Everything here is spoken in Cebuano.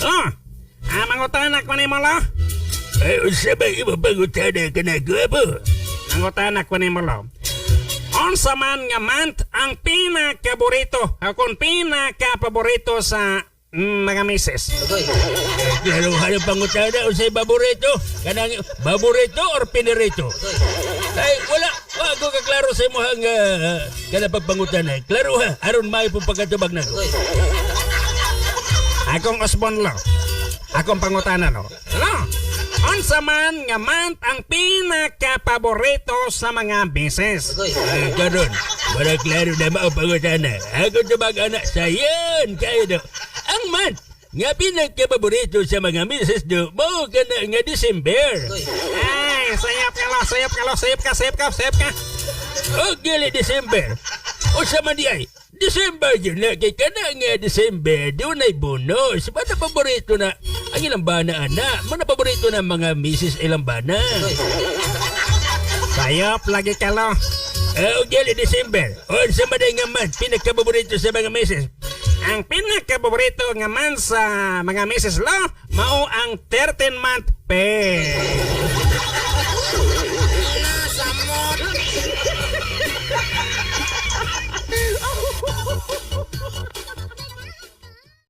Lo, ah, mangutana ko nimo, lo. Ay, unsa ba imong pangutana kanako, apo? Mangutana ko nimo, lo. Unsa man nga month ang pinakaborito, kung pinakapaborito sa mga misis? Klaro ang pangutana, unsay paborito? Kanang paborito or pinirito? Ay, wala. Wa ko kaklaro sa imong kanang pagpangutana. Klaro ha, aron maayo pong pagkatubag nako. Akong usbon, lo. Akong pangutana, lo. Lo, unsa man nga month ang pinakapaborito sa mga misis? Ay, karon, wala, klaro na mao pangutana. Ako tubag ana sayon kayo do. Ang month nga pinakapaborito sa mga misis do, mao kana nga December. Ay, sayop ka, lo, sayop ka, lo, sayop ka, sayop ka, sayop ka. O gali December. O sa man di ay, December yun na, kay kana nga December, dunay bonus. Mana paborito na ang ilang bana ana, mana paborito na mga misis ilang bana. Sayop lagi ka, lo. O gali December. O sa man nga month, pinakapaborito sa mga misis? Ang pinakapaborito nga month sa mga misis, lo, mao ang 13 month pay.